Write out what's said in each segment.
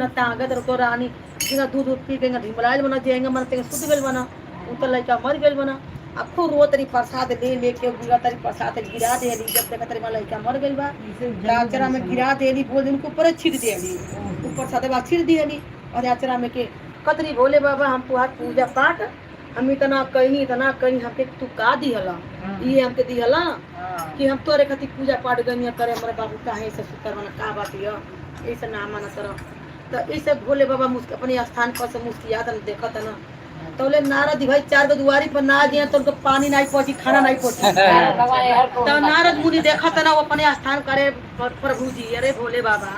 न ताकत रको रानी जिंगा दूध दूध पी के इंगा ढिमलाइल बना जेंगा मन तेंगा सुत गेल बना उ तो लइका मर गेल बना। आ खूब रो तरी प्रसाद ले लेके गिरा तरी प्रसाद गिरा देली। जब देखा तरी लइका मर गेल बा त अचरा में गिरा देली, बोल उनको ऊपर छीट देली, ऊपर सदवा छीट देली। और अचरा में के कतरी भोले बाबा हम तुहार पूजा पाठ हम इतना कहीं इतना कहीं हमके तू का दिहला, ये हमके दिहला कि हम तोरे खातिर पूजा पाठ गनिया करे। हमारे बाबू काहे ऐसे सुतर बना का बात य ऐसे ना माना तर। तो ऐसे भोले बाबा मुस्क अपने स्थान पर से मुस्कियात न देखत न तो बोले नारद जी भाई चार गो दुआरी पर ना दिया तो उनको पानी नहीं पहुंची, खाना नहीं पहुंची। तो नारद मुनि देखत न वो अपने स्थान करे प्रभु जी अरे भोले बाबा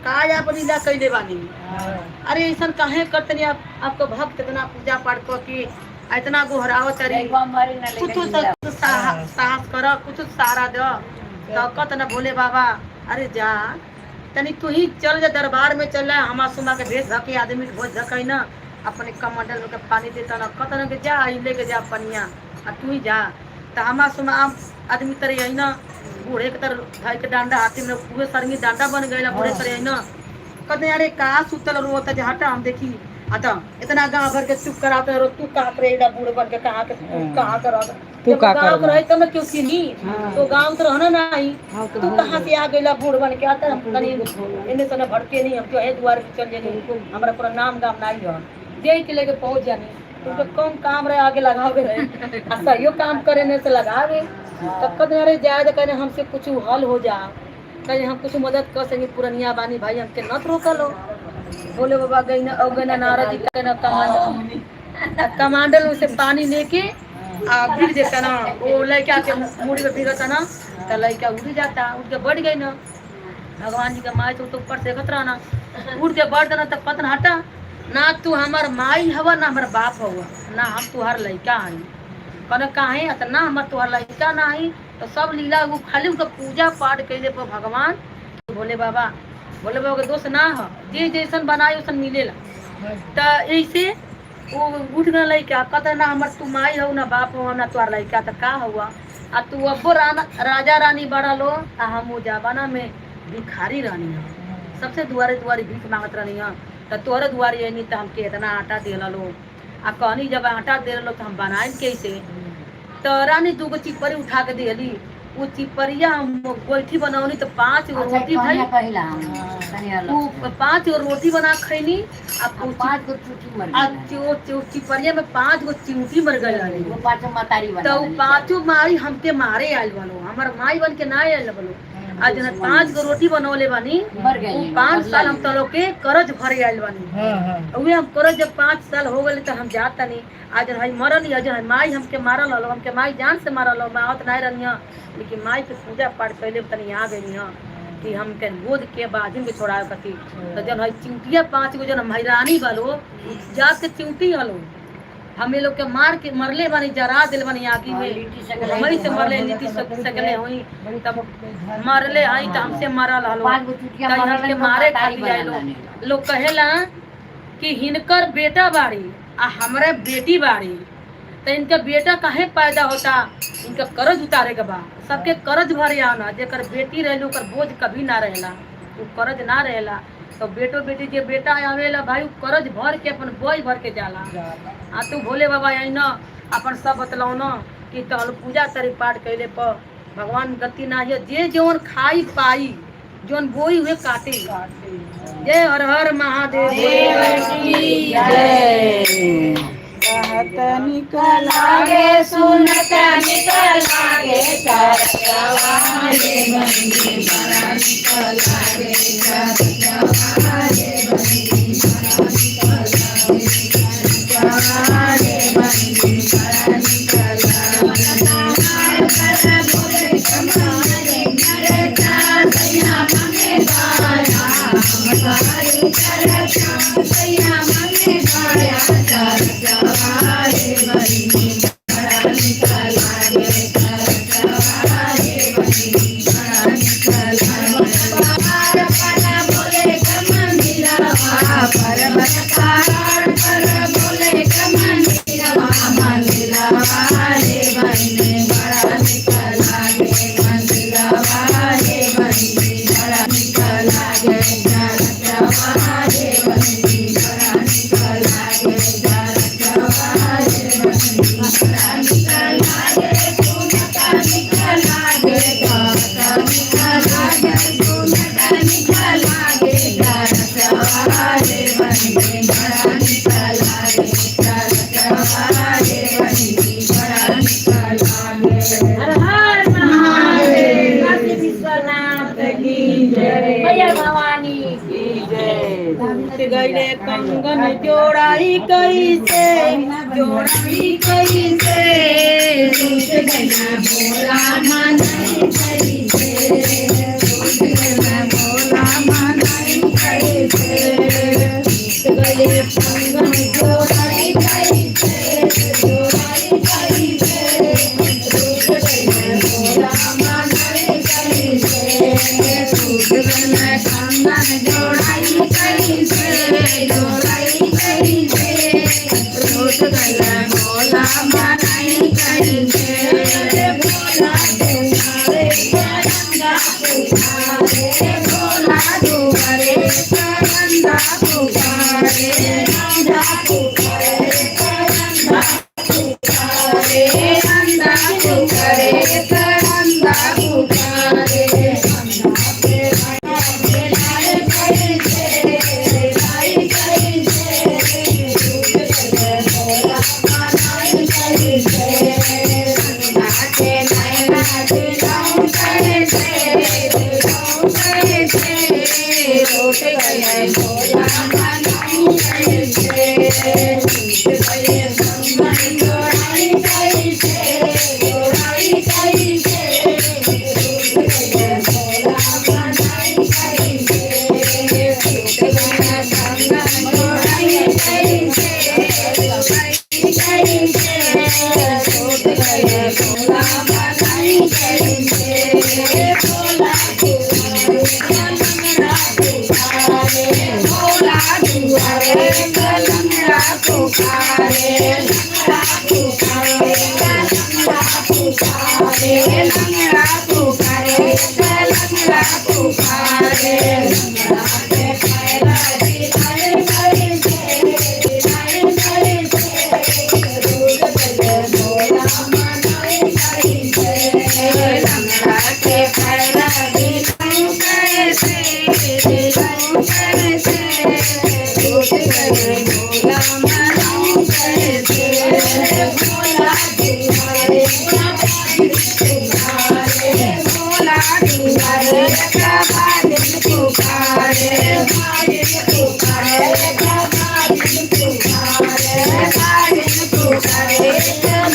का आप लीला कैले बानी, अरे ऐसा काहे करतनी आप आपको भक्त इतना पूजा पाठ कर के इतना गोहराव तरी कुछ साहस कर कुछ सहारा दो। तो कहत न भोले बाबा अरे जा तनी तू ही चल जा दरबार में चल जा, हमा सुमा के भेज धके आदमी के भोज धके न अपने कमंडल में के पानी देता न। कहत न कि जा आई लेके जा पनिया आ तू ही जा। तो हमा सुमा आम आदमी तर यही न बूढ़े के तर भाई के डंडा हाथी में पूरे सरंगी डंडा बन गए बूढ़े तर यही न। कहते अरे का सुतल रोता जे हटा हम देखी आता इतना गांव भर के चुप कराते रो तू कहाँ के रहेला बूढ़ बन के कहाँ के तू कहाँ के रह तू का गांव के करबा? रहे तब न क्यों चिन्ही तो गांव तो रहना नहीं तू कहाँ से आ गइला बूढ़ बन के आता हम तनी एने से भड़के नहीं हम जो है द्वार पे चल जानी हमरा पूरा नाम गाम नहीं हो जे के लेके पहुंच जानी। तुमको कम काम रहे आगे लगावे रहे आ सहियो काम करे ने से लगावे। तब कहते अरे जाए तो कहने हमसे कुछ हल हो जा कहीं हम कुछ मदद कर सके पुरनिया बानी भाई हमके नत रोकलो। भोले बाबा गई ना और गई ना नारद जी गई ना कमांडल कमांडल उसे पानी लेके आ गिर देता ना वो लड़का के मुड़ी पे गिरता ना तो लड़का उड़ जाता उड़ के बढ़ गई ना। भगवान जी का माई तो ऊपर से देखत रहना उड़ के बढ़ देना तब पतन हटा ना तू हमार माई हवा ना हमार बाप हवा ना हम तुहार लड़का हई कने काहे त ना हमार तुहार लड़का ना हई। तो सब लीला वो खाली उनका पूजा पाठ कैले पर भगवान भोले बाबा भोले बाबा के दोष ना हो जे जैसन बनाई वैसन मिलेला। त ऐसे वो उठ गए लड़का कहते ना हमार तू माई हो ना बाप हो ना तुहार लड़का त का हुआ आ तू अब्बो राजा रानी बड़ा लो आ हम वो जमाना में भिखारी रहनी हो सबसे दुआरे दुआरे भीख मांगत रहनी हो त तोहरे दुआरे अइनी त हमके इतना आटा दे लो आ कहनी जब आटा दे लो तो हम बनाए कैसे। तो रानी दूगो चिपरी उठा के दिहली वो चिपरिया हम गोइठी बनौनी तो 5 गो रोटी भई वो 5 गो रोटी बना खैनी आ चिपरिया में 5 गो चिमटी मर गई रहली। तो उ पांचों मारी हमके मारे आयल बनो हमार माई बन के ना आयल बनो। आज जन 5 गो रोटी बनौले बानी उ 5 साल हम तलो के कर्ज भरे आयल बानी। उहे हम कर्ज जब 5 साल हो गए तो हम जाता नहीं। आज हई मरल आज हई माई हमके मारल हलो हमके माई जान से मारल हलो मावत नहीं रहनी लेकिन माई के पूजा पाठ कैले तनी आ गई ह कि हमके गोद के बाजिन के छोड़ावे खातिर। तो जन हई चिंटिया 5 गो जन हई रानी बालो जात के चिंटी हलो हमें लोग के मार के मरले बानी जरा दिल बानी आगी में वही से मरले लिट्टी सकले हुई तब मरले आई तो हमसे मरल हलो हमके मारे खातिर आइलो। लोग कहेला कि हिनकर बेटा बाड़ी आ हमरे बेटी बाड़ी तो इनका बेटा काहे पैदा होता इनका कर्ज उतारे के बा सबके कर्ज भरे आना जेकर बेटी रहल ओकर बोझ कभी ना रहेला उ कर्ज ना रहेला। तो बेटो बेटी जे बेटा आवेला भाई उ कर्ज भर के अपन बोझ भर के जाला। आ तू भोले बाबा आई न अपन सब बतलाओ न कि तहल पूजा तरी पाठ कैले पर भगवान गति ना है जे जौन खाई पाई जौन बोई हुए काटे। जय हर हर महादेव कहत निकल लागे सुनत निकल लागे चरचवारे बंदी बड़ा निकल लागे चरचवारे बंदी बड़ा निकल लागे चरचवारे बंदी बड़ा निकल लागे पर बोले कमारे नरता सैया मंगे गाया हमारे चरचा सैया मंगे गाया चरचवारे बंदी बड़ा निकल लागे चरचवारे बंदी बड़ा निकल लागे पहाड़ पर बोले कमंदिरवा पर्वत पहाड़ पर बोले कमंदिरवा मंदिरवा रे बंदी बड़ा निकल लागे मंदिरवा रे बंदी बड़ा निकल लागे चरचवारे बंदी रे बहिनी बड़ा निक लागे चरचवा रे बहिनी बड़ा निक लागे। हर हर महादेव, काशी विश्वनाथ की जय, मैया भवानी की जय। गईले कंगन जोड़ाई कैसे, जोड़ाई कैसे, टूट गया भोला मनाई कैसे, टूट गया भोला मनाई कैसे, टूट गए कंगन जोड़ाई कैसे, जोड़ाई कैसे, टूट गया भोला मनाई कैसे, टूट गया कंगन जोड़ाई कैसे, जोड़ाई कैसे, टूट गया भोला मनाई कैसे, भोला दुआरे करंदा पुकारे, भोला दुआरे करंदा पुकारे, रंदा पुकारे करंदा पुकारे, रंदा पुकारे करंदा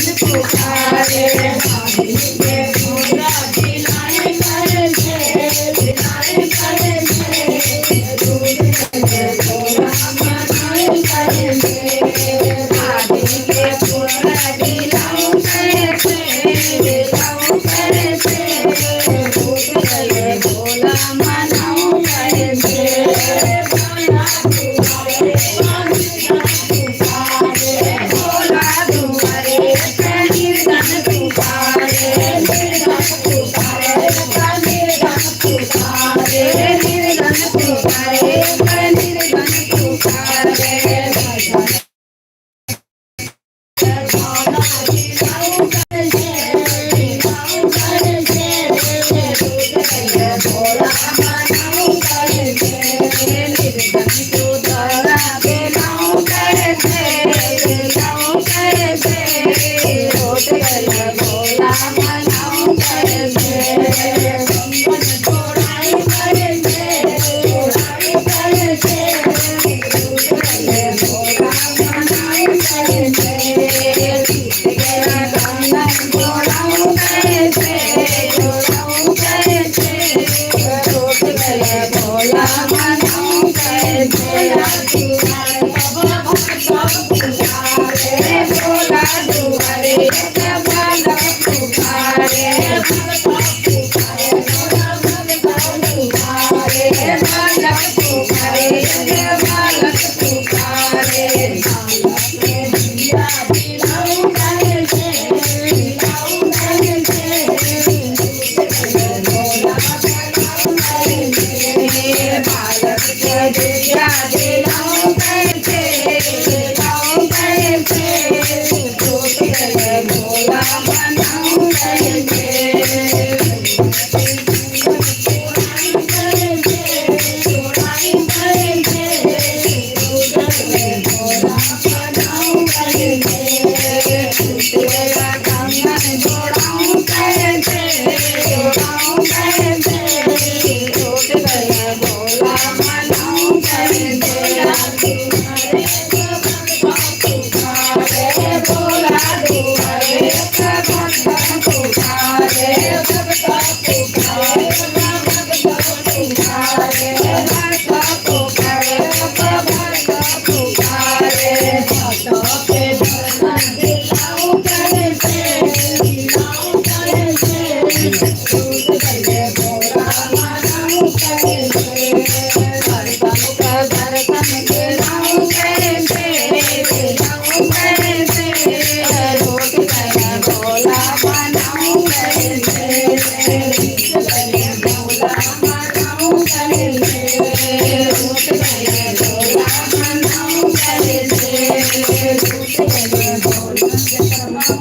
पुकारे,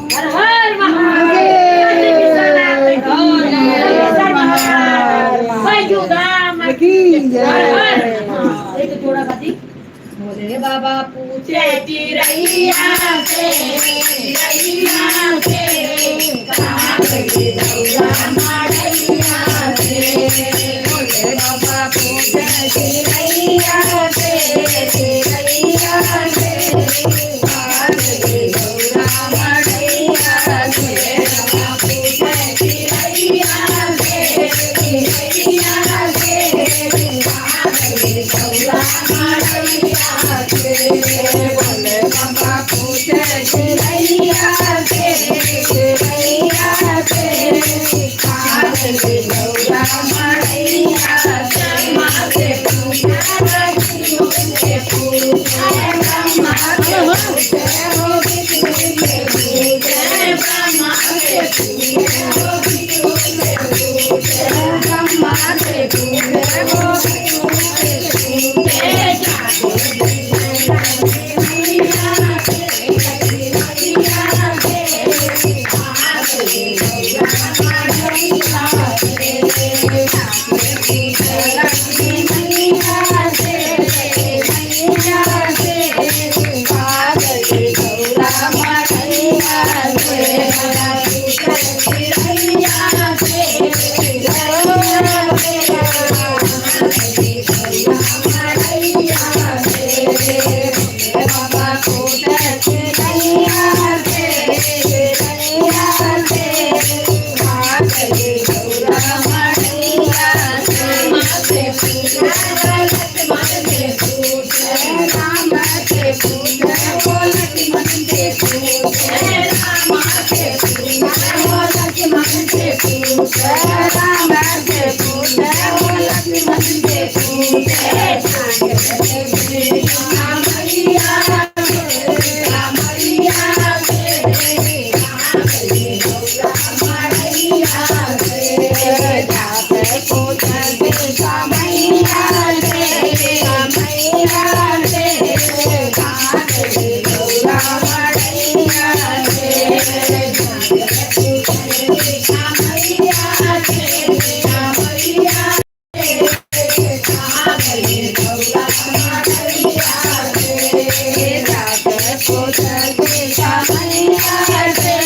हर हर महादेव। हर हर। एक जोड़ा बाजी। भोले बाबा पूछे चिरैया से, चिरैया से, कहाँ गई रउआ मारैया से? भोले बाबा पूछे चिरैया से, चिरैया से, कहाँ गई रउआ मारैया से? बाबा पूछे चिरैया से, चिरैया से, कहाँ गई रउआ मारैया से? भोले बाबा पूछे चिरैया से, चिरैया से, कहाँ गई रउआ मारैया से? ब्रह्मा से पूछे विष्णु से पूछे, ब्रह्मा से पूछे हो विष्णु से पूछे, ब्रह्मा से पूछे हो विष्णु से पूछे, ब्रह्मा से पूछे हो विष्णु से पूछे, जाके मैया से, मैया से, कहाँ गई रउआ मारैया से? जाके पूछे लक्ष्मी मैया से, मैया से, कहाँ गई रउआ मारैया से? पूछे चिरैया से, चिरैया से, कहाँ गई रउआ मारैया से? बाबा पूछे चिरैया से, चिरैया से, कहाँ गई रउआ मारैया से? से पूछे लक्ष्मण से पूछे, राम से पूछे वो लक्ष्मण से पूछे, राम से पूछे वो लक्ष्मण से पूछे, राम से पूछे वो लक्ष्मण से पूछे, मैया मैया से, कहाँ गई रउआ मारैया से? जाके पूछे सीता मैया से, मैया से, कहाँ गई रउआ मारैया से? जाके पूछे सीता मैया से, मैया से, कहाँ गई रउआ मारैया से? जाके पूछे सीता मैया से,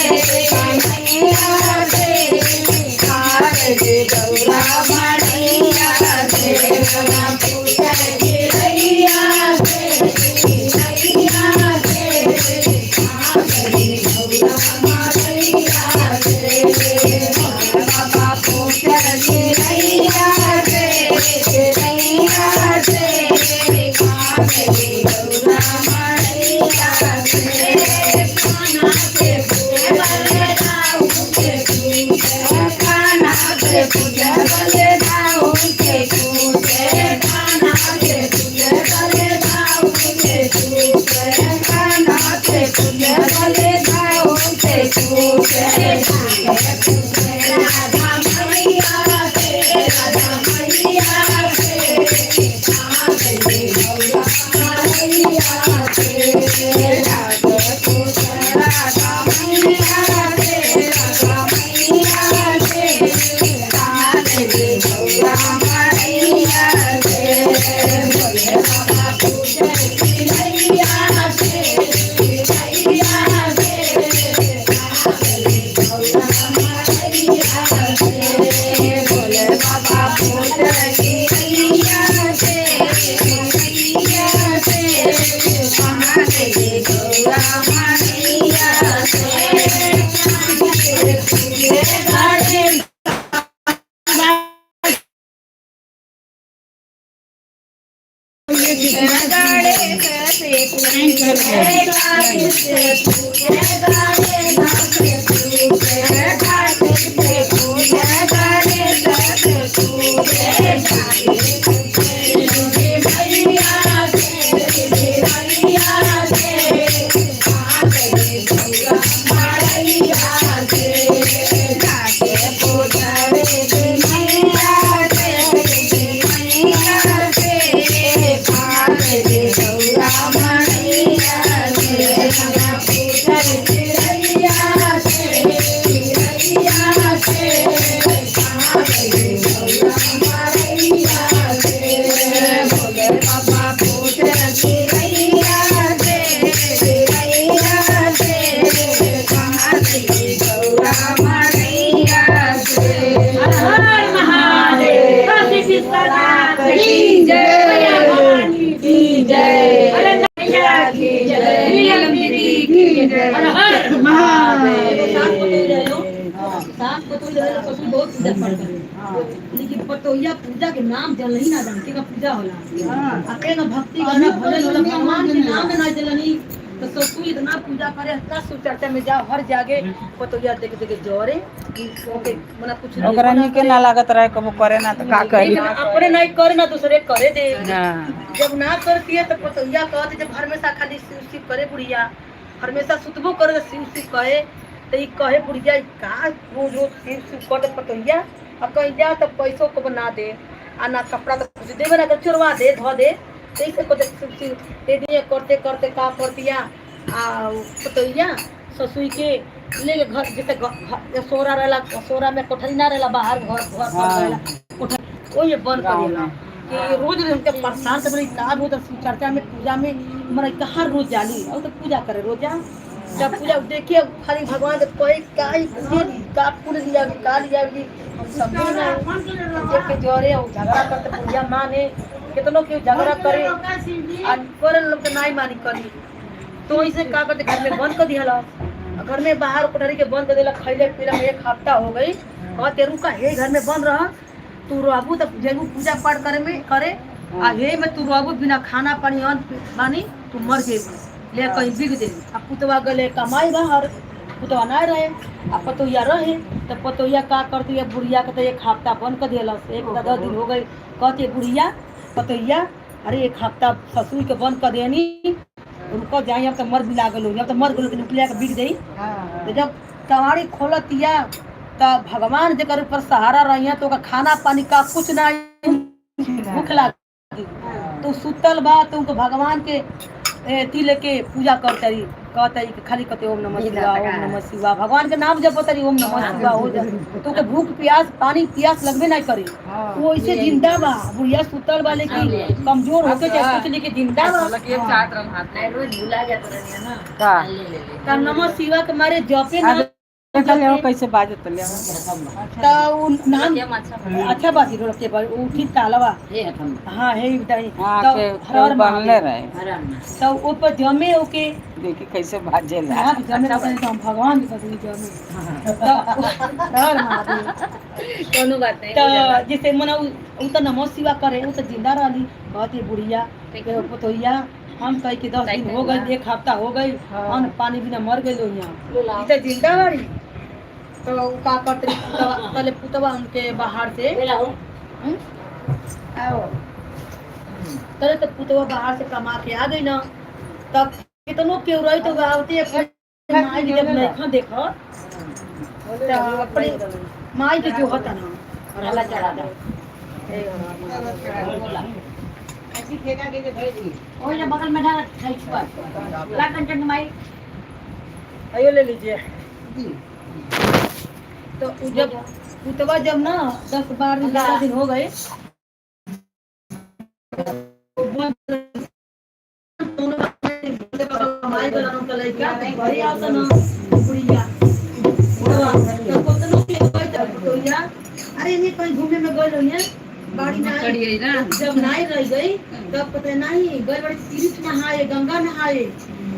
मैया से, कहाँ गई रउआ मारैया से? पूछे चिरैया से, चिरैया से, कहाँ गई रउआ मारैया से? बाबा पूछे चिरैया से, चिरैया से, कहाँ गई रउआ मारैया से? कान्हा से पूछे बलराम से पूछे, कान्हा से पूछे बलराम से पूछे, कान्हा से पूछे बलराम से पूछे, कान्हा से पूछे बलराम से पूछे, पूछे राधा मैया से, राधा मैया से, कहाँ गई रउआ मारैया से? जाके पूछे राधा मैया से, राधा मैया से, कहाँ गई रउआ मारैया से? भोले बाबा पूछे चिरैया से, चिरैया से, कहाँ गई रउआ मारैया से? भोले बाबा पूछे चिरैया से, चिरैया गणेश से पूछे, कार्तिक से पूछे, गणेश से पूछे, कार्तिक से पूछे, गणेश से पूछे, जाके मैया से, मैया से, जाके पूछे मैया से, मैया से, गौरा मैया से, पूछे चिड़ैया से, चिड़ैया से, गौरा मैया से, भोले बाबा पूछे चिड़ैया से, चिड़ैया से, गौरा मैया से। हर हर महादेव, काशी विश्वनाथ की जय, भवानी की जय, अरे नैया की जय, नीलम गिरी की जय, हर हर महादेव। सास पतोही रहे हो, सास पतोही रहे हो, पशु बहुत पूजा पाठ करे, लेकिन पतोहिया पूजा के नाम जल ही ना जानते का पूजा होला। आ के ना भक्ति गाना भजन होला, भगवान के नाम ना जलनी। तो ससुर इतना पूजा करे, इतना शिव चर्चा में जाओ, हर जागे पतोहिया देख देख के जोरे ओके मना कुछ ओकरा निके ना लागत रहे, कबो करे ना तो का करी। लेकिन अपने नहीं करे ना दूसरे करे दे। हाँ। जब ना करती है तो पतोहिया कहते, जब हमेशा खाली शिव शिव करे बुढ़िया, हमेशा सुतबो करे तो शिव शिव कहे, तो ई कहे बुढ़िया, ई का रोज रोज शिव शिव कर दे पतोहिया, आ कहीं जा तो पैसों को बना दे आ ना कपड़ा तो कुछ देवे ना, तो चोरवा दे धो दे, तो ऐसे कहते शिव शिव दे दिए। करते करते का करतिया आ पतोहिया ससुई के ले के घर, जैसे सोरा रहला, सोरा में कोठरी ना रहला, बाहर घर घर पर रहला कोठरी, ओही बंद कर गाँव देला में। कि रोज रोज हमके परेशान से का रोज शिव चर्चा में पूजा में मरे कहाँ रोज जाली और तो पूजा करे रोजा। जब पूजा देखिए खाली भगवान के कोई काई पूजे का फूल लिया का लिया हम समझे ना, देख के जोरे और झगड़ा करते पूजा माने कितनो के झगड़ा करे आ करे लोग के नहीं मानी करी, तो ऐसे का करते घर में बंद कर दिहला, घर में बाहर कोठरी के बंद कर देला। खैले पीला में एक हफ्ता हो गई, कहते रुका हे घर में बंद रह तू, रहबू तब जेबू पूजा पाठ करे में करे, आ हे में तू रहबू बिना खाना पानी अन्न पानी तू मर जेबू, ले कहीं बिक दे। आ पुतवा गले कमाई बाहर, पुतवा ना रहे आ पतोहिया रहे, तो पतोहिया का करती है बुढ़िया के तो एक हफ्ता बंद कर दिलस, एक 10 दिन हो गई। कहती है बुढ़िया पतोहिया, अरे एक हफ्ता ससुर के बंद कर देनी, रुको जाई, अब तो मर भी लागल हो, अब तो मर गेल निकलिया के बिक दई। तो जब कवाड़ी खोलतिया तब भगवान जेकर ऊपर सहारा रही है, तो ओकर खाना पानी का कुछ ना, भूख लागी तो सुतल बा, तो उनको भगवान के अथी लेके पूजा करतरी, कहतरी कि खाली कहते ओम नमः शिवाय, ओम नमः शिवाय, भगवान के नाम जपतरी, ओम नमः शिवाय हो जा, तो ओके भूख प्यास पानी प्यास लगबे नहीं करी। वो ऐसे जिंदा बा, बुढ़िया सुतल बा लेकिन कमजोर होके चाहे कुछ लेके जिंदा बा। का का नमः शिवाय के मारे जपे ना। देखल हो कैसे बाजत ले। त उ नाम अच्छा बाजी रोड के पर उठी तालवा, हाँ हे बताई। हाँ तब के हर हर बनले महादेव। रहे। तब ऊपर जमे ओके। देखी कैसे बाजेला। हाँ, जमे बताई तो हम भगवान के बदली जमे तब हर हर महादेव। कोनो बात नहीं। त जैसे मना उ त नमः शिवा करे, उ त जिंदा रहली। कहती बुढ़िया के पुतोहिया, हम कह के 10 दिन हो गई, एक हफ्ता हो गई, अन्न पानी बिना मर गई यहाँ, ई त जिंदा बाड़ी। तो उ का करते पुतवा तले पुतवा उनके बाहर से, हम्म? आओ तले तो पुतवा बाहर से कमा के आ गई ना, तब कितनो केहू रही तो आवती है माई के जब नहीं देखो तो अपने माई के जो होता ना। चढ़ा दो। ओइ बगल में डाल खाई छुआ ला कंचन माई। आइयो ले लीजिए। तो उ जब पुतवा जब ना 10, 12 दिन 11 दिन हो गए, कमाई गलन उनका लड़का तो घरे आवता ना बुढ़िया पुतवा, तो कोतनो के गई तो पुतोहिया, अरे ये कहीं घूमे में गई रही बाड़ी ना आई। जब नाई रह गई तब पता नहीं गई बड़ी तीर्थ नहाए, गंगा नहाए,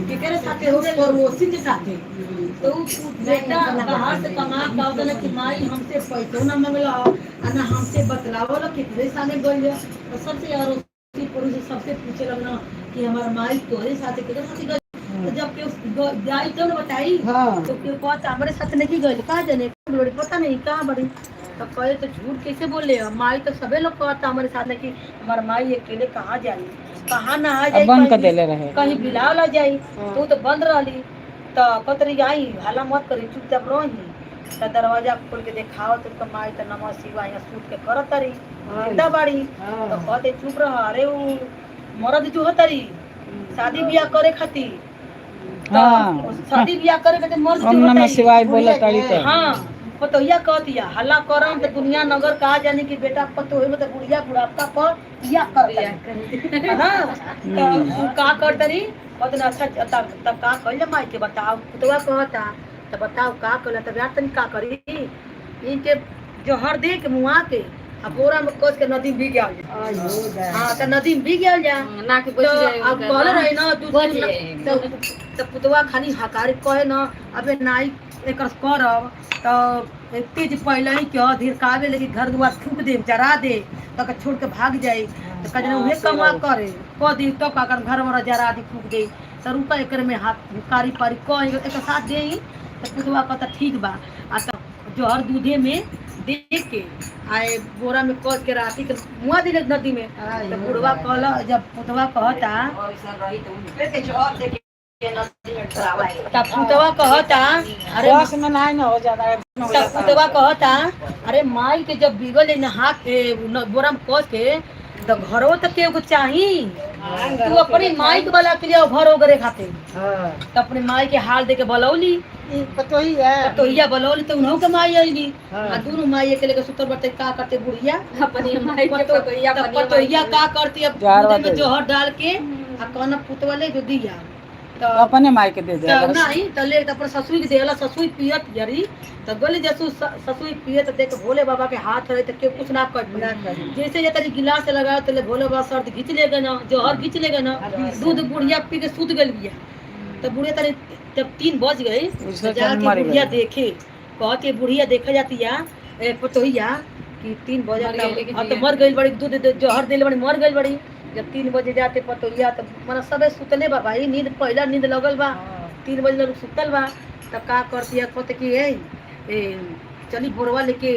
केकरे साथे हो गए पड़ोसी के साथे। तो उ बेटा बाहर से कमा के आवता ना कि माई हमसे पैसो ना मंगला आ ना हमसे बतलावला केकरे साथे गई है। तो सबसे अड़ोसी पड़ोसी सबसे पूछे लगना कि हमार माई तोहरे साथे केकरा साथे गई। तो जब के जाई तो न बताई। हाँ। तो क्यों कहता हमारे साथ नहीं गई, कहाँ जाने बड़ी पता नहीं कहाँ बड़ी। तो कहे तो झूठ कैसे बोले, माई तो सबे लोग कहता हमारे साथ नहीं कि हमार माई अकेले कहाँ जाई, कहाँ ना आ जाई, अब बंद कर कहीं देले रहे। कहीं बिलाव ला जाई। तो उ तो बंद रहली। तो कहत रही आई हल्ला मत करी, चुपचाप रही। तो दरवाजा खोल के देखाओ तो उनका माई तो नमः शिवाय यहाँ सूत के करत रही, जिंदा बाड़ी। तो कहते चुप रह, अरे उ मरद जो होतरी शादी बियाह करे खातिर। तो हाँ। शादी बियाह करे खातिर मर्द ओम जो नमः होतरी। शिवाय बोलत तारी तो। हाँ, पतोहिया कहतिया हल्ला करम तो दुनिया नगर कहा जाने कि बेटा पतोही में तो बुढ़िया बुढ़ापा पर बियाह करता। हाँ, तो उ का करतरी कहत ना अच्छा तब तब का कहले माई के बताओ, पुतवा कहता तो बताओ का कहला। तब यार तनी का करी, इनके जहर दे के मुआ के आ बोरा में कस के नदी में भी गया। हाँ, तो नदी में भी गया जा। ना के तो बच जाए। अब कहले रही ना दू बच तीन जाए। तो पुतवा खाली हकारी कहे ना अबे नाई एकर करब तो तेज पहले ही क्यों धिरकावे लेकिन घर दुआर फूक दे, जरा दे, तो के छोड़ के भाग जाए। तो कहे उहे कमा करे क दी तो का कर घर मरा जरा दी फूक दे। तो रुका एकर में हाथ कारी पारी कह एकर साथ दे। तो पुतवा कहता ठीक बा। आ तो जहर दूधे में दे के आए बोरा में कस के राती के मुआ दिले नदी में। तो बुढ़वा कहला जब पुतवा कहता तब पुतवा कहता अरे बस में नहीं ना हो जाता है। तब पुतवा कहता अरे माई के जब बिगल नहा के बोरा में कस के तो घरो तक के एगो चाही, तू अपनी माई के बला के लिए घर ओगरे खातिर। तो अपने माई के हाल दे के बलौली। पतोही है। तो बलौली तो उन्हों के माई आईली। आ दोनों माई के लेके सुतल बटे। का करते बुढ़िया अपनी माई के पतोहिया तब पतोहिया का करती अब जहर दूधे में दे। जहर डाल के आ कहना पुतवा ले जो दिया तो अपने माई के दे दे। तो नहीं तो ले तो अपन ससुर के देला, ससुर पियत जरी तो गली जसु ससुर पियत देख भोले बाबा के हाथ रहे तो केहू कुछ ना कर। जैसे जैसे गिलास से लगाए तो ले भोले बाबा सर्द घींच ले गए ना, जहर घींच ले गए ना, दूध बुढ़िया पी के सूत गल बिया। तो बुढ़िया तनी जब 3 बज गई उसके तो जाके मर गई। बुढ़िया देखे, कहती बुढ़िया देखे जाती है ए पतोहिया कि 3 बजे मर गई लेकिन अब तो मर गई बड़ी, दूध जहर दिल बड़ी मर गई बड़ी। जब 3 बजे जाते पतोहिया तो मने सबे सुतले बा भाई, नींद पहला नींद लगल बा, 3 बजे लोग सुतल बा। तब का करती है कहते कि ए ए चली बोरवा लेके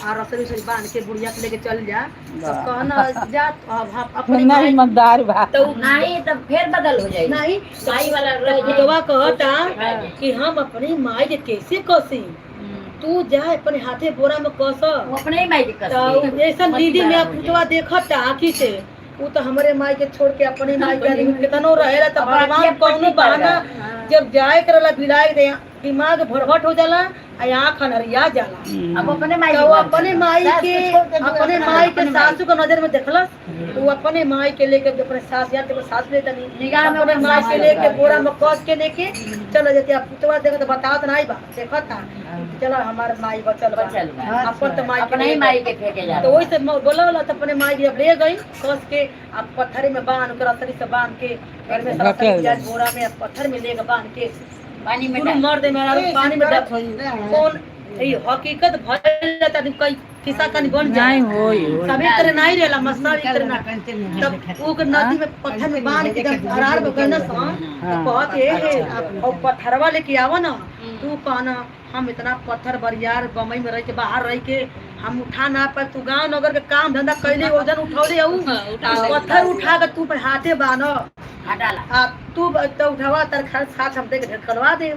आ रसरी उसरी बांध के बुढ़िया के लेके चल जा। तो कहना जा अब हम अपनी नहीं माई ईमानदार बा। तो नहीं तब फिर बदल हो जाएगी। नहीं माई वाला रह जाए। पुतवा कहता कि हम अपनी माई के कैसे कसी, तू जा अपने हाथे बोरा में कस। वो अपने ही माई के कस तो ऐसा दीदी में पुतवा देखता आँखी से वो तो हमारे माई के छोड़ के अपनी माई के आदमी केतनो रहेला तो भगवान कौनो बहाना जब जाए करला बिलाए दे दिमाग भरभट हो जाला आ आँख अनहरिया जाला। अब अपने माई तो वो अपने माई के अपने माई के सासू के नजर में देखलस तो वो अपने माई के लेके अपने सास यार तो सास ले तनी निगाह में अपने अपने माई सास के लेके बोरा में कस के लेके चल जाते। अब पुतवा देखो तो बताओ तो नहीं बा देखता चला हमार माई बचल बा। बचल बा। अपन तो माई के अपने ही ले माई के फेंके जा तो वही से बोला वाला तो अपने माई के जब ले गई कस के अब पत्थर में बांध के रसरी से बांध के घर में रखे रसरी प्याज बोरा में अब पत्थर में लेके बांध के पानी में दुनू मर दे मेरा पानी में डब कौन ये हकीकत भइल त कई किस्सा कनी बन जाए। नहीं होई होई। सबे तरह नहीं रहेला मसला एक तरह ना। तब ऊ के नदी में पत्थर में बांध के जब अरार में गइल सन तो कहत ए हे और पत्थरवा लेके आवा ना तू कहना हम इतना पत्थर बरियार बम्बई में रह के बाहर रह के हम उठा ना पर तू गांव नगर के काम धंधा कैले वजन उठौले औ पत्थर उठा के तू पर हाथे बांध हटाला आ तू तो उठावा तर खर्च साथ हम देख ढकलवा दे।